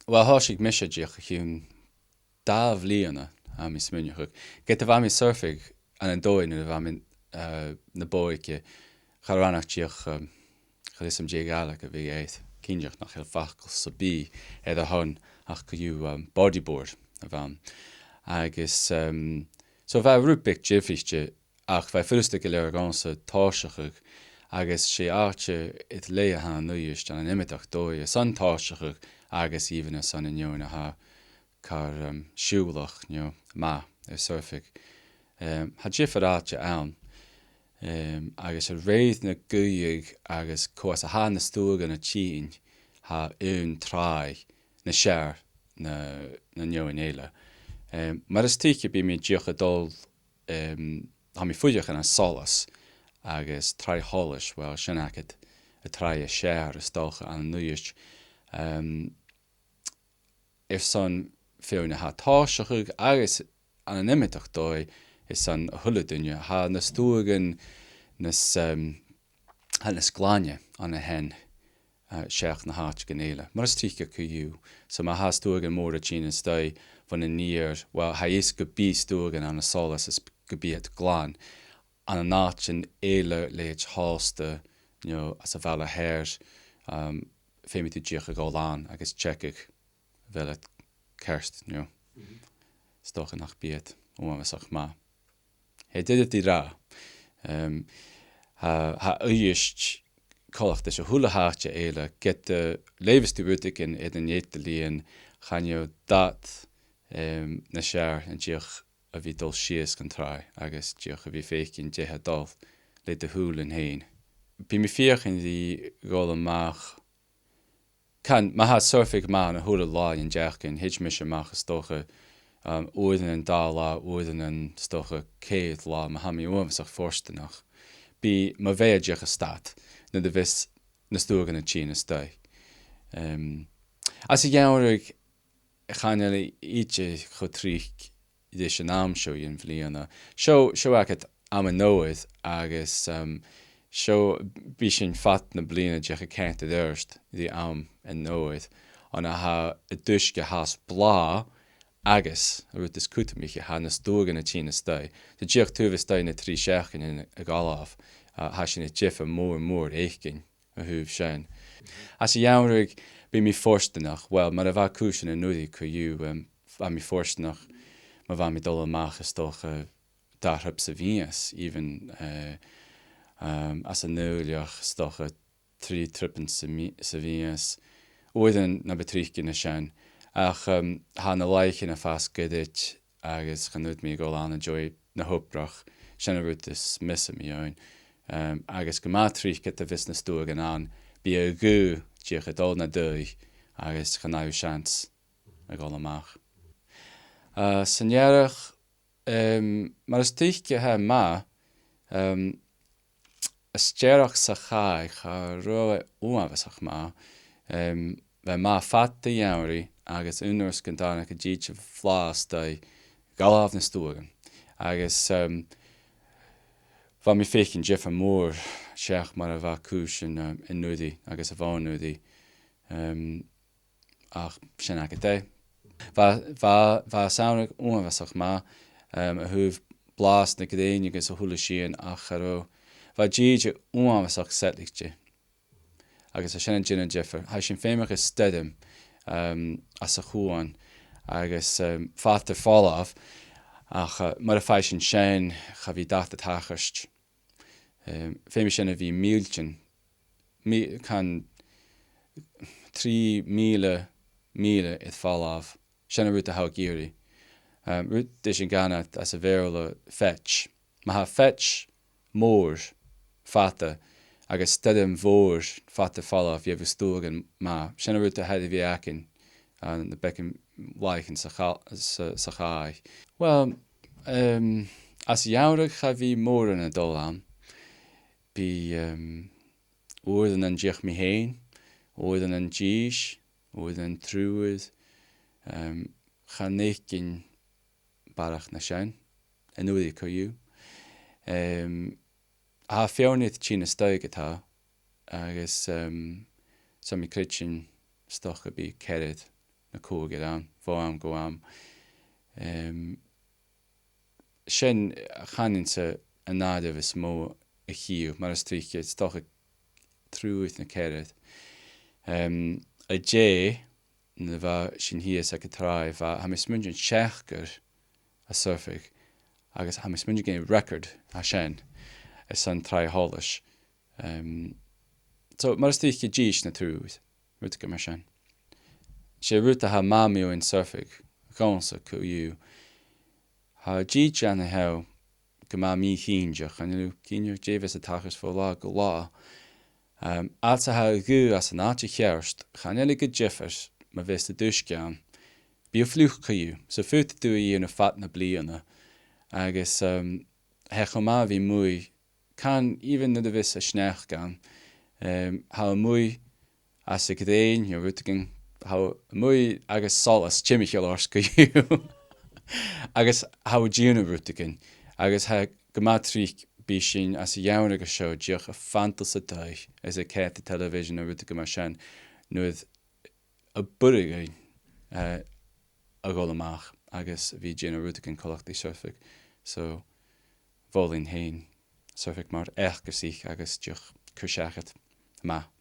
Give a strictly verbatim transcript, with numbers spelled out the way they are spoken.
well, thòisich mise dìreach o chionn dà bhliadhna, tha mi a' smaoineachadh. Ged a bha mi a' surfadh ann an dòigh nuair a bha mi, eh, na b' òige, cha robh ann ach dìreach, um, cha robh fhios agam dè a' Ghàidhlig a bh' air, cinnteach nach eil facal sam bith air a shon ach co-dhiù, um, bodyboard a bh' ann. Agus, um, so bha e rud beag diofraichte, ach bha e furasta gu leòr dhòmhsa tòiseachadh, agus 's e àite air leth a tha an Uibhist ann an iomadach dòigh airson tòiseachadh agus even airson an fheadhainn a tha car, um, siùbhlach, you know, math air surfadh. Um, tha diofar àite ann, um, agus a rèir na gaoithe agus cò às a tha na stuaghan a' tighinn, tha aon tràigh nas fheàrr na, na an fheadhainn eile. Um, mar as trice bidh mi dìreach a' dol, um, tha mi a' fuireach ann an Solas agus Tràigh Sholais, well, sin agad an tràigh as fheàrr, is dòcha, ann an Uibhist. Um, airson feadhainn a tha a' tòiseachadh agus ann an iomadach dòigh airson a h-uile duine. Tha na stuaghan nas, um, tha nas glaine ann a shin, uh, seach na h-àiteachan eile. Mar as trice co-dhiù. So ma tha stuaghan mòra a' tighinn a-staigh bhon an iar, well, tha fhios gum bi stuaghan ann an Solas is gum bi iad glan. Ann an àitean eile leithid Hòsda, you know, anns a' Bhaile Shear, um, feumaidh tu dìreach a dhol ann agus teicheadh a bheil iad ceart, you know. Mhm. Is dòcha nach bi iad uabhasach math. Tha e doirbh ri ràdh. Um, tha, tha Uibhist coltach ris a h-uile h-àite eile, ged a leugh thu rudeigin air an eadar-lìon, chan eil dad, um, nas fheàrr na dìreach a bhith a' dol sìos gun tràigh agus dìreach a bhith a' faicinn dè tha dol le do shùilean fhèin. Bidh mi a' feuchainn ri dhol a-mach, can, ma tha surfadh math ann a h-uile là dhen t-seachdain, thèid mise a-mach is dòcha, um, uaireannan dà latha, uaireannan is dòcha ceithir latha, ma tha mi uabhasach fortanach. Bidh mo bheatha dìreach a' stad nuair a bhios na stuaghan a' tighinn a-staigh. Um, anns a' gheamhradh, chan eil e idir cho tric ris an àm seo dhen bhliadhna. Seo, seo agad àm an fhoghair agus, um, seo, bidh sinn fad na bliadhna dìreach a' cantainn air adhart ri àm an fhoghair. Ann a tha an t-uisge fhathast blàth agus, an rud as cudromaiche, tha na stuaghan a' tighinn a-staigh. So dìreach taobh a-staigh na trì seachdainean a dh'fhalbh, uh, tha sinn a' diofar mòr, mòr fhaicinn a thaobh sin. Anns a' gheamhradh, bidh mi fortanach, well, mar a bha cùisean an-uiridh co-dhiù, um, bha mi fortanach, ma bha mi a' dol a-mach is dòcha dà thrip sa mhìos, even, eh, um, anns an Iuchar is dòcha trì triopan sa mhì-, sa mhìos, uaireannan na bu trice na sin. Ach, um, tha na làithean a' fàs goirid agus chan fhaod mi a dhol ann an dèidh na h-obrach, sin an rud as miosa mu dheidhinn. Um, agus gu math tric ged a bhios na stuaghan ann, bidh a' ghaoth dìreach a' dol na dùthaich agus chan fhaigh thu seans a dhol a-mach. Uh, san earrach, um, mar as trice tha e math, um, as t-earrach sa chaidh, cha robh e uabhasach math, um, bha e math fad a' gheamhraidh agus aon uair 's gun tàinig an t-sìde bhlàth a-staigh, dh'fhalbh na stuaghan. Agus, um, bha mi a' faicinn diofar mòr seach mar a bha cùisean, um, an-uiridh agus a bh' ann an-uiridh. Um, ach sin agad e. Bha, bha, bha an t-samhradh uabhasach math, um, a thaobh blas na grèine agus a h-uile sìon ach cha robh, bha an t-sìde uabhasach seatlaichte. Agus tha sin a' dèanamh diofar. Tha sinn feumach air stoirm, um, anns a' chuan agus, um, fada air falbh, ach, uh, mura faigh sinn sin, cha bhi dad a' tachairt. Um, feumaidh sin a bhith mìltean, mì-, can trì mìle, mìle air falbh. Sin an rud a tha ag iarraidh. Um, rud a tha sinn a' cantainn anns a' Bheurla fetch. Ma tha fetch mòr fada agus stoirm mhòr fada air falbh, gheibh thu stuaghan math. Sin an rud a tha air a bhith againn ann am beagan làithean sa cha-, sa, sa chaidh. Well, um, anns a' gheamhradh cha bhi mòran a' dol ann. Bidh, um, uaireannan dìreach mi fhèin, uaireannan dithis, uaireannan triùir, um, chan fhaicinn barrachd na sin, an-uiridh co-dhiù. Um, tha feadhainn a' tighinn a-staigh ge-tà, agus, um, 's tha mi a' creidsinn 's dòcha gum bi ceathrar na còignear ann, bho àm gu àm. Em, sin, chanainn-sa, an àireamh as motha a chì thu, mar as trice, 's dòcha triùir no ceathrar. Em, an-dè, nuair a bha sinn shìos aig an tràigh, bha, tha mi a' smaoineachadh, seachd uair a' surfadh, agus tha mi a' smaoineachadh gur e record a tha sin airson tràigh sholais. Em, so, mar as trice dithis no triùir, rudeigin mar sin. 'S e rud a tha math mun surfadh, dhòmhsa co-dhiù. Tha an dithis ann a tha gu math mì-chinnteach, chan eil thu cinnteach dè bhios a' tachairt bho latha gu latha. Em, fhad 's a tha thu anns an àite cheart, chan eil e gu diofar ma bhios do dhùisg ann, bidh thu fliuch co-dhiù, so faodaidh tu a dhèanamh fad na bliadhna. Agus, em, tha e cho math a bhith a-muigh, can even nuair a bhios an sneachd ann, em, tha thu a-muigh anns a' ghrèin, no rudeigin, tha thu a-muigh agus solas timcheall ort co-dhiù. Agus tha thu a' dèanamh rudeigin, agus tha e gu math tric, bidh sinn anns a' gheamhradh seo dìreach a' fantail 's a' dol, is a' coimhead television no rudeigin mar sin, nuair a b' urrainn dhuinn, eh, a dhol a-mach agus a bhith a' dèanamh rudeigin coltach ri surfadh. So, mholainn fhèin surfadh mar eacarsaich agus dìreach cur-seachad math.